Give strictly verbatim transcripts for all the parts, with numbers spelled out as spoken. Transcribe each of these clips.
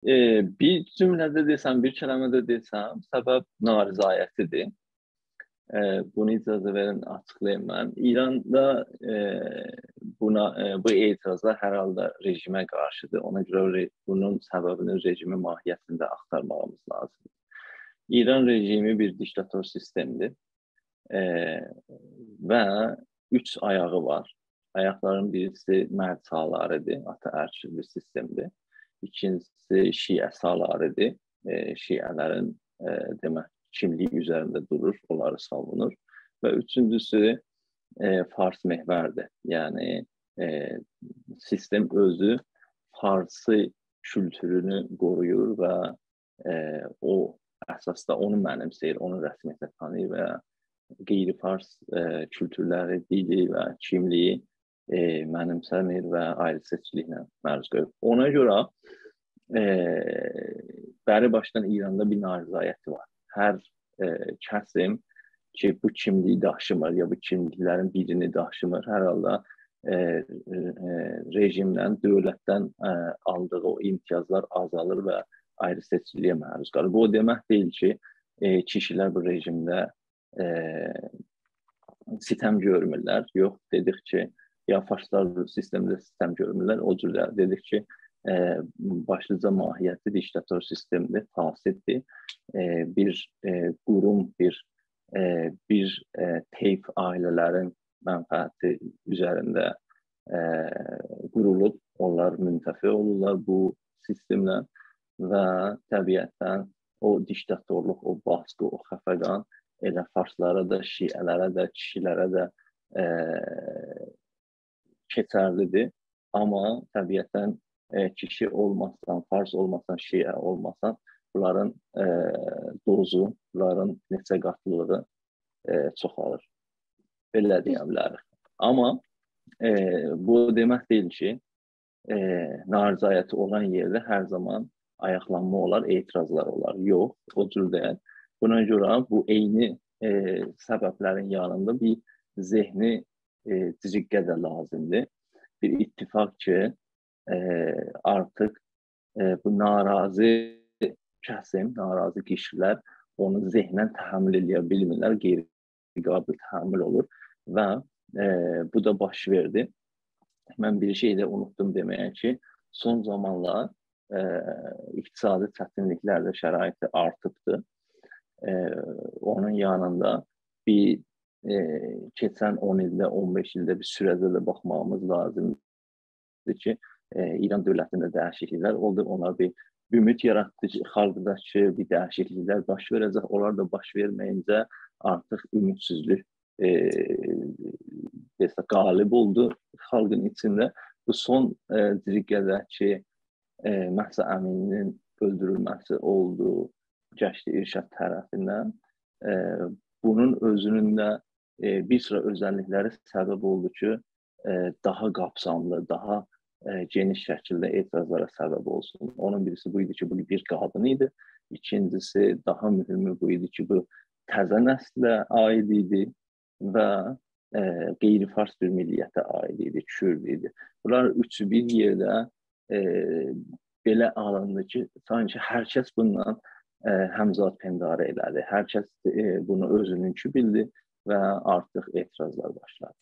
ائ، بیر جمله‌ده دئسم، بیر کلمه‌ده دئسم، سبب نارضایتی‌دیر. ائ، بونو اجازه وئرین، آچیقلاییم من. ایراندا، ائ، بونا، ائ، بو اعتراضلار هر حالدا رژیمه قارشی‌دیر. اونا گؤره ره-، بونون سببینی رژیمین ماهیتینده آختارماغیمیز لازیمدیر. ایران رژیمی بیر دیکتاتور سیستمدیر. ائ، و اوچ آیاغی وار. آیاقلارین بیریسی مرد سالارین‌دیر، آتاارکیل بیر سیستمدیر. ایکینجیسی شیعه سالارین‌دیر. ائ، شیعه‌لرین، ائ، دئمک، کیملیگی اوزرینده دورور، اونلاری ساوونور. و اوچونجوسو، ائ، فارس محوردیر. یعنی، ائ، سیستم اؤزو فارسی کولتورونو قورویور و ائ، او اساسدا اونو منیمسه‌ییر، اونو رسمیته تانیییر و غیر فارس، ائ، کولتورلری، دیلی و کیملیگی، ائ، منیمسه‌میر و آیری‌سئچکیلیکله معروض قویور. اونا گؤره، ائ، بری باشدان ایراندا بیر نارضایتی وار. هر، ائ، کسیم کی، بو کیملیگی داشیمیر، یا بو کیملیکلرین بیرینی داشیمیر، هر حالدا، ائ، ائ، رژیمدن، دؤولتدن، ائ، آلدیغی او امتیازلار آزالیر و آیری‌سئچکیلیگه معروض قالیر. بو او دئمک دئییل کی، ائ، کیشیلر بو رژیمده، ائ، ستم گؤرمورلر. یوخ، دئدیک کی، یا فارسلار بو سیستمده ستم گؤرمورلر، او جور ده دئدیک کی، ائ، باشلیجا ماهیتی دیکتاتور سیستمدیر، فاسددیر. ائ، بیر، ائ، قوروم، بیر، ائ، بیر، ائ، طیف عائله‌لرین منفعتی اوزرینده، ائ، قورولوب، اونلار منتفع اولورلار بو سیستمدن و طبیعتاً او دیکتاتورلوق، او باسقی، او خفقان ائله فارسلارا دا، شیعه‌لره ده، کیشیلره ده، ائ، کئچرلی‌دیر. آمما طبیعتاً، ائ، کیشی اولماسان، فارس اولماسان، شیعه اولماسان، بونلارین، ائ، دوزو، بونلارین نئچه قاتلیلیغی، ائ، چوخالیر. بئله دئیه بیلریک. آمما، ائ، بو دئمک دئییل کی، ائ، نارضایتی اولان یئرده هر زامان آیاقلانما اولار، اعتراضلار اولار. یوخ، او جور دئییل. بونا گؤره بو عینی، ائ، سببلرین یانیندا بیر ذهنی، ائ، جرقه ده لازیمدیر. بیر اتفاق کی، ائ، آرتیق، ائ، بو ناراضی کسیم، ناراضی کیشیلر اونو ذهناً تحمل ائله‌یه بیلمیرلر، غیر قابل تحمل اولور و، ائ، بو دا باش وئردی. من بیر شئی ده اونوتدوم دئمه‌یه کی، سون زامانلار، ائ، اقتصادی چتینلیکلر ده، شرایط ده آرتیبدی. ائ، اونون یانیندا بیر، ائ، کئچن اون ایلده، اون بئش ایلده بیر سوره‌جه ده باخماغیمیز لازیمدیر کی، ائ، ایران دؤولتینده دییشیکلیکلر اولدو. اونلار بیر اومید یاراتدی کی، خالقدا کی، بیر دییشیکلیکلر باش وئره‌جک. اونلار دا باش وئرمه‌یینجه آرتیق اومیدسیزلیک، ائ، دئسک، غالب اولدو خالقین ایچینده. بو سون، ائ، جرقه‌ده کی، ائ، مهسا امینی‌نین اؤلدورولمه‌سی اولدو گشتی ارشاد طرفیندن. ائ، بونون اؤزونون ده، ائ، بیر سیرا اؤزللیکلری سبب اولدو کی، ائ، داها قاپساملی، داها، ائ، گئنیش شکیلده اعتراضلارا سبب اولسون. اونون بیریسی بو ایدی کی، بو بیر قادین ایدی. ایکینجیسی، داها مهمو بو ایدی کی، بو تزه نسله عاید ایدی و، ائ، غیر فارس بیر ملیته عاید ایدی، کورد ایدی. بونلار اوچو بیر یئرده، ائ، بئله آلیندی کی، سانکی هر کس بوندان، ائ، همزادپنداری ائله‌دی. هر کس، ائ، بونو اؤزونونکو بیلدی و آرتیق اعتراضلار باشلادی.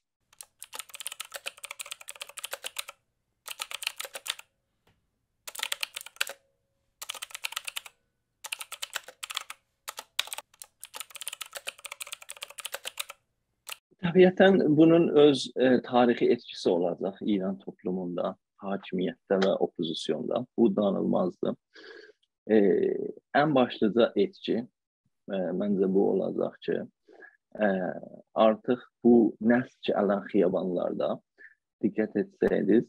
طبیعتاً بونون اؤز، ائ، تاریخی ائتکیسی اولاجاق ایران توپلوموندا، حاکمیتده و اوپوزیسیوندا. بو دانیلمازدیر. ائ، ان باشلیجا ائتکی، ائ، منجه بو اولاجاق کی، ائ، آرتیق بو نسل کی، الان خیابانلاردا، دقت ائتسه‌یدینیز،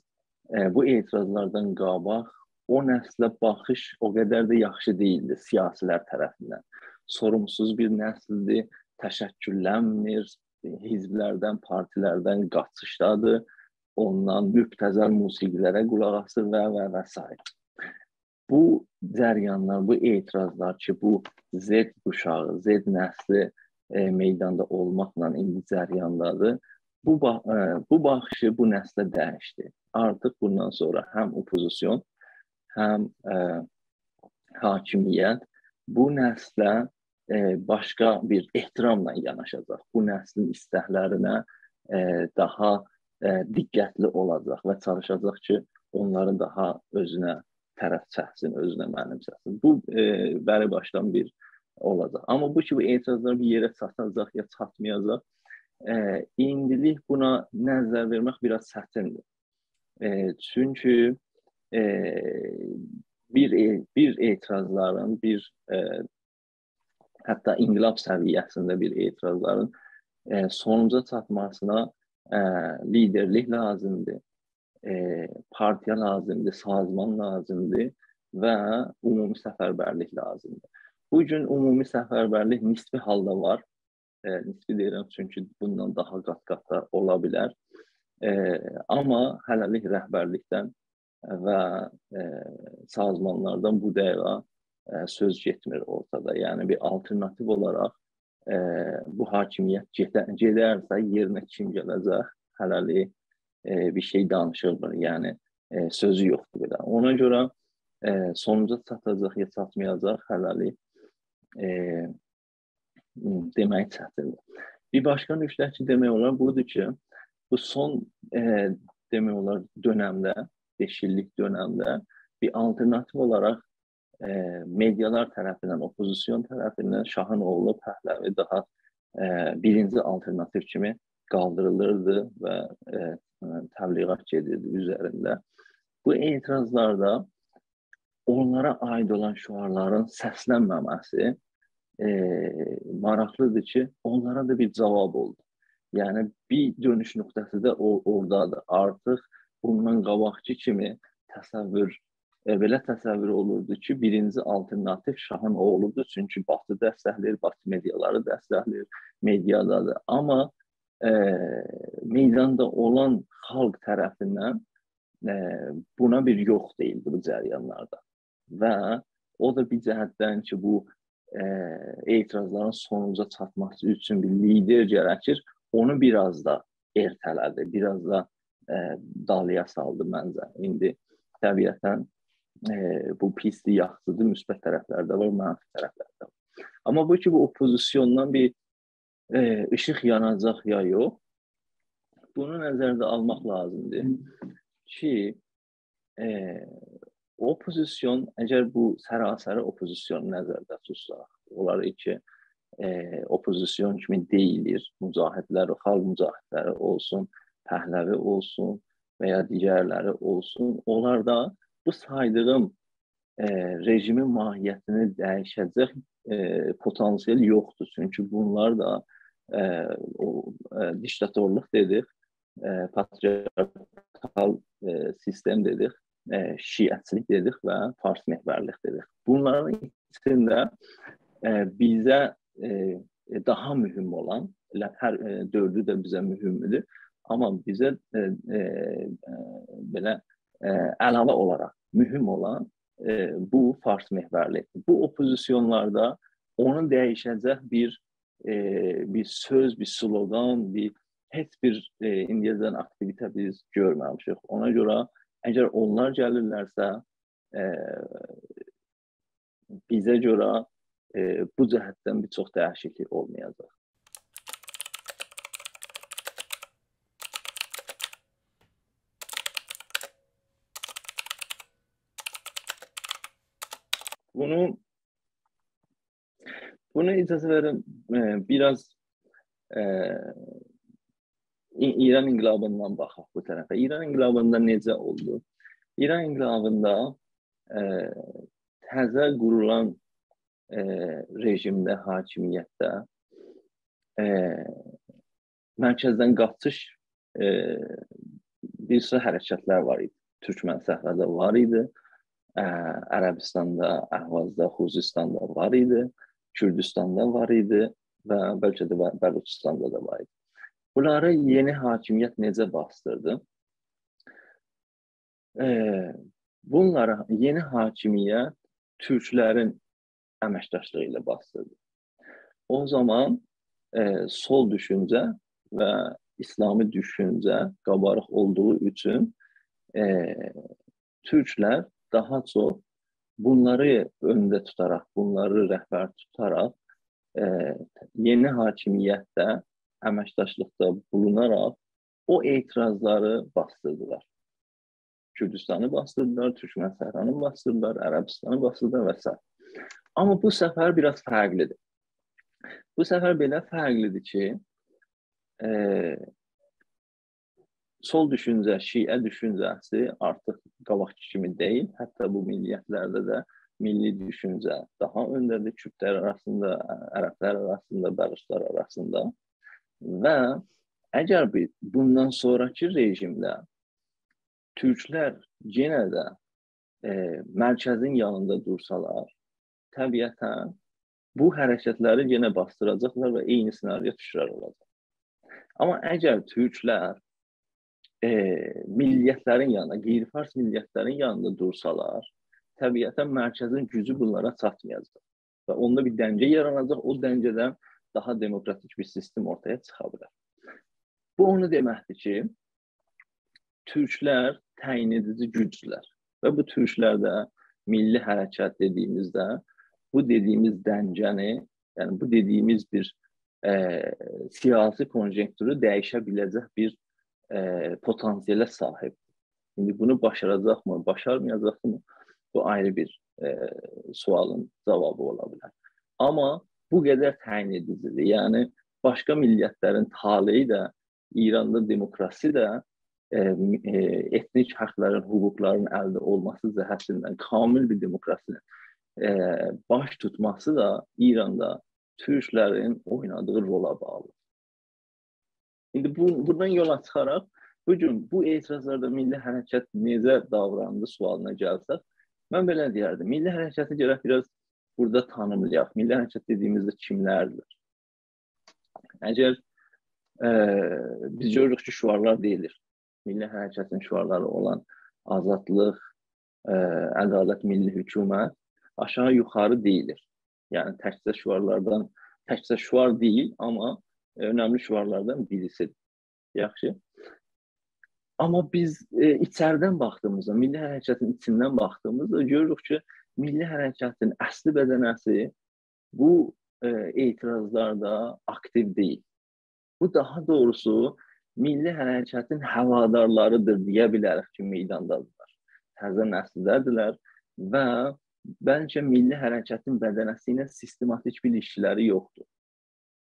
ائ، بو اعتراضلاردان قاباق او نسله باخیش او قدر ده یاخشی دئییلدی سیاسی‌لر طرفیندن. سورومسوز بیر نسلدیر، تشکل‌لنمیر، حزبلردن، پارتیلردن قاچیشدادیر، اوندان مبتذل موسیقی‌لره قولاق آسیر و، و، و سایره. بو جریانلار، بو اعتراضلار کی، بو Z قوشاغی، Z نسلی، ائ، میداندا اولماقلا ایندی جریاندادیر. بو با-، ائ، بو باخیشی بو نسله دییشدی. آرتیق بوندان سونرا هم اوپوزیسیون، هم، ائ، حاکمیت بو نسله، ائ، باشقا بیر احتراملا یاناشاجاق. بو نسلین ایستکلرینه، ائ، داها، ائ، دقتلی اولاجاق و چالیشاجاق کی، اونلاری داها اؤزونه طرف چکسین، اؤزونه منیمسه‌سین. بو، ائ، بری باشدان بیر اولاجاق. آمما بو کی، بو اعتراضلار بیر یئره چاتاجاق یا چاتمایاجاق، ائ، ایندیلیک بونا نظر وئرمک بیر آز چتیندیر. ائ، چونکی، ائ، بیر ائ-، بیر اعتراضلارین، بیر، ائ، حتی انقلاب سویه‌سینده بیر اعتراضلارین، ائ، سونوجا چاتماسینا، ائ، لیدرلیک لازیمدیر، ائ، پارتیا لازیمدیر، سازمان لازیمدیر و عمومی سفربرلیک لازیمدیر. بو گون عمومی سفربرلیک نسبی حالدا وار. ائ، نسبی دئییرم، چونکی بوندان داها قات-قات دا اولا بیلر. ائ، آمما هله‌لیک رهبرلیکدن و، ائ، سازمانلاردان بو دقیقه، ائ، سؤز گئتمیر اورتادا. یعنی بیر آلترناتیو اولاراق، ائ، بو حاکمیت گئده-، گئدرسه یئرینه کیم گله‌جک؟ هله‌لیک، ائ، بیر شئی دانیشیلمیر. یعنی، ائ، سؤزو یوخدور بئله. اونا گؤره، ائ، سونوجا چاتاجاق یا چاتمایاجاق هله‌لیک، ائ، دئمک چتیندیر. بیر باشقا نکته کی، دئمک اولار، بودور کی، بو سون، ائ، دئمک اولار، دؤنمده، بئش ایللیک دؤنمده بیر آلترناتیو اولاراق، ائ، مئدیالار طرفیندن، اوپوزیسیون طرفیندن شاهین اوغلو پهلوی داها، ائ، بیرینجی آلترناتیو کیمی قالدیریلیردی و، ائ، تبلیغات گئدیردی اوزرینده. بو اعتراضلاردا اونلارا عایید اولان شعارلارین سسلنمه‌مه‌سی، ائ، ماراقلیدیر کی، اونلارا دا بیر جاواب اولدو. یعنی، بیر دؤنوش نقطه‌سی ده او، اورادادیر. آرتیق بوندان قاباقکی کیمی تصور، ائ، بئله تصور اولوردو کی، بیرینجی آلترناتیو شاهین اوغلودور، چونکی باتی دستکله‌ییر، باتی مئدیالاری دستکله‌ییر، مئدیادادیر. آمما، ائ، میداندا اولان خالق طرفیندن، ائ، بونا بیر یوخ دئییلدی بو جریانلاردا. و او دا بیر جهتدن کی، بو، ائ، اعتراضلارین سونوجا چاتماسی اوچون بیر لیدر گرکیر، اونو بیر آز دا ارته‌له‌دی، بیر آز دا، ائ، دالییا سالدی منجه. ایندی طبیعتاً، ائ، بو پیسدیر، یاخشیدیر، مثبت طرفلری ده وار، منفی طرفلری ده وار. آمما بو کی، بو اوپوزیسیوندان بیر، ائ، ایشیق یاناجاق یا یوخ، بونو نظرده آلماق لازیمدیر کی، ائ، اوپوزیسیون، اگر بو سراسری اوپوزیسیونو نظرده توتساق، اونلار کی، ائ، اوپوزیسیون کیمی دئییلیر، مجاهدلر، خالق مجاهدلری اولسون، پهلوی اولسون و یا دیگرلری اولسون، اونلاردا بو سایدیغیم، ائ، رژیمین ماهیتینی دییشه‌جک، ائ، پتانسیل یوخدور. چونکی بونلار دا، ائ، او، ائ، دیکتاتورلوق دئدیک، ائ، پاتریارکال، ائ، سیستم دئدیک، ائ، شیعه‌چیلیک دئدیک و فارس محورلیک دئدیک. بونلارین ایچینده، ائ، بیزه، ائ، داها مهم اولان، ائله هر، ائ، دؤردو ده بیزه مهمدور، آمما بیزه، ائ، ائ، ائ، بئله، ائ، علاوه اولاراق مهم اولان، ائ، بو فارس محورلیکدیر. بو اوپوزیسیونلاردا اونو دییشه‌جک بیر، ائ، بیر سؤز، بیر سلوقان، بیر هئچ بیر، ائ، ایندییه‌جن آکتیویته بیز گؤرمه‌میشیک. اونا گؤره اگر اونلار گلیرلرسه، ائ، بیزه گؤره، ائ، بو جهتدن بیر چوخ دییشیکلیک اولمایاجاق. بونو، بونو اجازه وئرین، ائ، بیر آز، ائ، ای-، ایران انقلابیندان باخاق بو طرفه. ایران انقلابیندا نئجه اولدو؟ ایران انقلابیندا، ائ، تازه قورولان، ائ، رژیمده، حاکمیتده، ائ، مرکزدن قاچیش، ائ، بیر سیرا حرکتلر وار ایدی. تورکمن صحرادا وار ایدی، ائ، عربستاندا، اهوازدا، خوزستاندا وار ایدی، کوردستاندا وار ایدی و بلکه ده ب-، بلوچستاندا دا وار ایدی. بونلاری یئنی حاکمیت نئجه باسدیردی؟ ائ، بونلاری یئنی حاکمیت تورکلرین امکداشلیغی ایله باسدیردی. او زامان، ائ، سول دوشونجه و اسلامی دوشونجه قاباریق اولدوغو اوچون، ائ، تورکلر داها چوخ، بونلاری اؤنده توتاراق، بونلاری رهبر توتاراق، ائ، یئنی حاکمیتده امکداشلیقدا بولوناراق او اعتراضلاری باسدیردیلار. کوردوستانی باسدیردیلار، تورکمن صحرانی باسدیردیلار، عربیستانی باسدیردیلار و سایره. آمما بو سفر بیر آز فرقلیدیر. بو سفر بئله فرقلیدیر کی، ائ، سول دوشونجه، شیعه دوشونجه‌سی آرتیق قاباقکی کیمی دئییل. حتی بو میللتلرده ده میللی دوشونجه داها اؤنده‌دیر. کوردلر آراسیندا، عربلر آراسیندا، بلوچلار آراسیندا. و اگر بیر بوندان سونراکی رژیمده تورکلر یئنه ده، ائ، مرکزین یانیندا دورسالار، طبیعتاً بو حرکتلری یئنه باسدیراجاقلار و عینی سناریو تکرار اولاجاق. آمما اگر تورکلر، ائ، میللتلرین یانیندا، غیر فارس میللتلرین یانیندا دورسالار، طبیعتاً مرکزین گوجو بونلارا چاتمایاجاق. و اوندا بیر دنگه یاراناجاق، او دنگه‌دن داها دموکراتیک بیر سیستم اورتایا چیخا بیلر. بو اونو دئمکدیر کی، تورکلر تعیین ائدیجی گوجدولر. و بو تورکلر ده میللی حرکت دئدیییمیزده بو دئدیییمیز دنگه‌نی، یعنی بو دئدیییمیز بیر، ائ، سیاسی کونژونکتورو دییشه بیله‌جک بیر، ائ، پتانسیله صاحیب. ایندی بونو باشاراجاقمی، باشارمایاجاقمی؟ بو آیری بیر، ائ، سؤالین جاوابی اولا بیلر. آمما بو قدر تعیین ائدیجیدیر. یعنی باشقا میللتلرین طالعی ده، ایراندا دموکراسی ده، ائ، ائ، ائتنیک حاقلارین، حقوقلارین الده اولماسی جهتیندن کامل بیر دموکراسینین، ائ، باش توتماسی دا ایراندا تورکلرین اوینادیغی رولا باغلی. ایندی بو، بوندان یولا چیخاراق، بو گون بو اعتراضلاردا میللی حرکت نئجه داوراندی سؤالینا گلسک، من بئله دئیردیم. میللی حرکتی گرک بیر آز بورادا تانیملایاق. میللی حرکت دئدیییمیزده کیملردیر؟ اگر، ائ، بیز گؤروروک کی، شعارلار دئییلیر. میللی حرکتین شعارلاری اولان آزادلیق، ائ، عدالت، میللی حکومت آشاغی یوخاری دئییلیر. یعنی تکجه شعارلاردان، تکجه شعار دئییل، آمما اؤنملی شعارلاردان بیریسیدیر. یاخشی. آمما بیز، ائ، ایچریدن باخدیغیمیزدا، میللی حرکتین ایچیندن باخدیغیمیزدا گؤروروک کی، میللی حرکتین اصلی بدنه‌سی بو، ائ، اعتراضلاردا آکتیو دئییل. بو، داها دوغروسو، میللی حرکتین هوادارلاریدیر دئیه بیلریک کی، میداندادیرلار. تازه نسیلده‌دیرلر و بلکه میللی حرکتین بدنه‌سی ایله سیستماتیک بیر ایلیشکیلری یوخدور.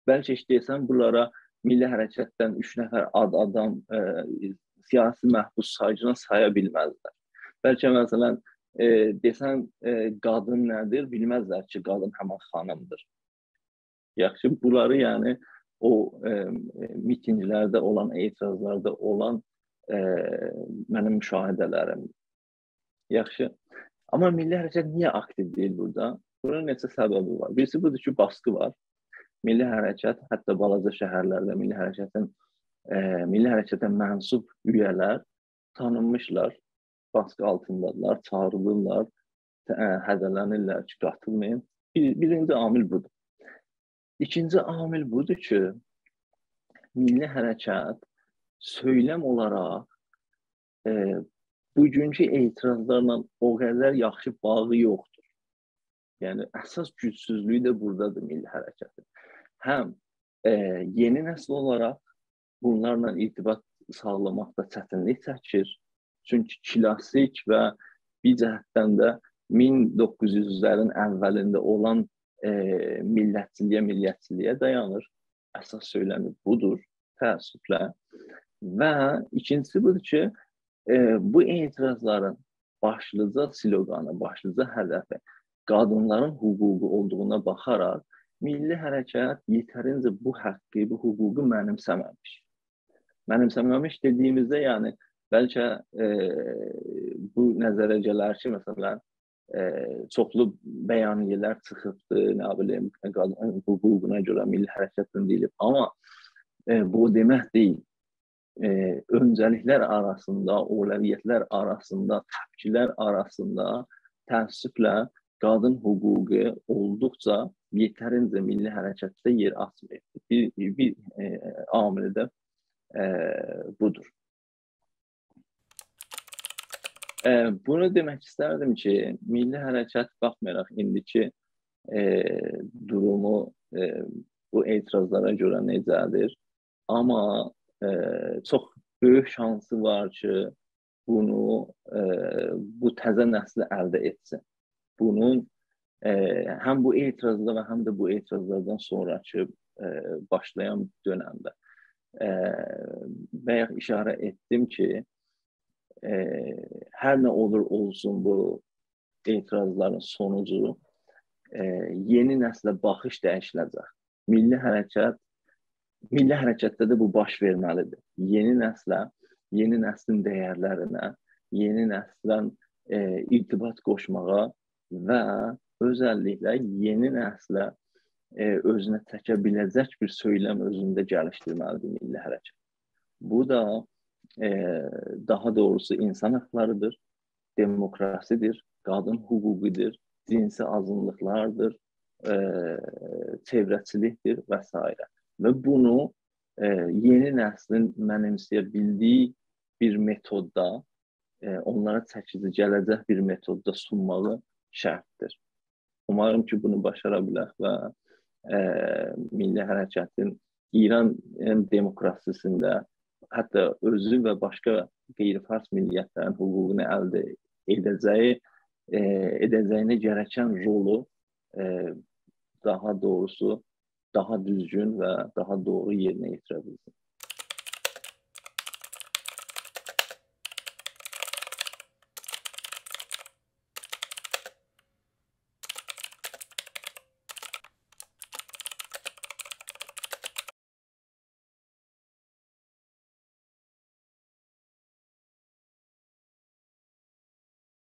بلکه هئچ دئسن، بونلارا میللی حرکتدن اوچ نفر آد، آدام، ائ، سیاسی محبوس سایغینا سایا بیلمزلر. بلکه، مثلا، ائ، دئسن، ائ، قادین نه‌دیر، بیلمزلر کی، قادین همان خانیمدیر. یاخشی، بونلاری، یعنی، او، ائ، میتینگلرده اولان، اعتراضلاردا اولان، ائ، منیم مشاهده‌لریم. یاخشی. آمما میللی حرکت نییه آکتیو دئییل بورادا؟ بونون نئچه سببی وار. بیریسی بودور کی، باسقی وار. میللی حرکت، حتی بالاجا شهرلرده میللی حرکتین، ائ، میللی حرکته منسوب اویه‌لر تانینمیشلار، باسقی آلتیندادیلار، چاغیریلیرلار، ائ، هده‌لنیرلر کی، قاتیلمایین. بیر، بیرینجی عامل بودور. ایکینجی عامل بودور کی، میللی حرکت سؤیلم اولاراق، ائ، بوگونکو اعتراضلارلا او قدر یاخشی باغی یوخدور. یعنی، اساس گوجسوزلویو ده بورادادیر میللی حرکتین. هم، ائ، یئنی نسیل اولاراق بونلارلا ارتباط ساغلاماقدا چتینلیک چکیر. چونکی کلاسیک و بیر جهتدن ده مین دوققوز یوزلرین اولینده اولان، ائ، میللتچیلییه، میللتچیلییه دایانیر. اساس سؤیلمی بودور، تأسفله. و ایکینجیسی بودور کی، ائ، بو اعتراضلارین باشلیجا سلوقانی، باشلیجا هدفی قادینلارین حقوقو اولدوغونا باخاراق میللی حرکت یئترینجه بو حاقی، بو حقوقو منیمسه‌مه‌میش. منیمسه‌مه‌میش دئدیییمیزده، یعنی، بلکه، ائ، بو نظره گلر کی، مثلا، ائ، چوخلو بیانیه‌لر چیخیبدی، نه بیلیم، قادین حقوقونا گؤره میللی حرکتدن دئییلیب. آمما، ائ، بو او دئمک دئییل. ائ، اؤنجه‌لیکلر آراسیندا، اولویتلر آراسیندا، تپکیلر آراسیندا تأسفله قادین حقوقو اولدوقجا یئترینجه میللی حرکتده یئر آچماییب. بیر، بیر، ائ، عاملی ده، ائ، بودور. ائ، بونو دئمک ایستردیم کی، میللی حرکت، باخمایاراق ایندیکی، ائ، دورومو، ائ، بو اعتراضلارا گؤره نئجه‌دیر، آمما، ائ، چوخ بؤیوک شانسی وار کی، بونو، ائ، بو تزه نسلی الده ائتسین. بونون، ائ، هم بو اعتراضدا و هم ده بو اعتراضلاردان سونراکی، ائ، باشلایان دؤنمده. ائ، بایاق ایشاره ائتدیم کی، ائ، هر نه اولور اولسون بو اعتراضلارین سونوجو، ائ، یئنی نسله باخیش دییشیله‌جک. میللی حرکت، میللی حرکتده ده بو باش وئرمه‌لیدیر. یئنی نسله، یئنی نسلین دیرلرینه، یئنی نسلین، ائ، ارتباط قوشماغا و اؤزللیکله یئنی نسله، ائ، اؤزونه چکه بیله‌جک بیر سؤیلم اؤزونده گلیشدیرمه‌لیدیر میللی حرکت. بو دا، ائ، داها دوغروسو، اینسان حاقلاریدیر، دموکراسیدیر، قادین حقوقودور، جنسی آزینلیقلاردیر، ائ، چئوره‌چیلیکدیر و سایره. و بونو، ائ، یئنی نسلین منیمسه‌یه بیلدیگی بیر متوددا، ائ، اونلارا چکیجی گله‌جک بیر متوددا سونماغی شرطدیر. اوماریم کی، بونو باشارا بیلک و، ائ، میللی حرکتین ایران، ائ، دموکراسی‌سینده حتی اؤزو و باشقا غیر فارس ملیتلرین حقوقونو الده ائده‌جه‌یی، ائ، ائده‌جه‌یینه گرکن رولو، ائ، داها دوغروسو، داها دوزگون و داها دوغرو یئرینه یئتیره بیلسین.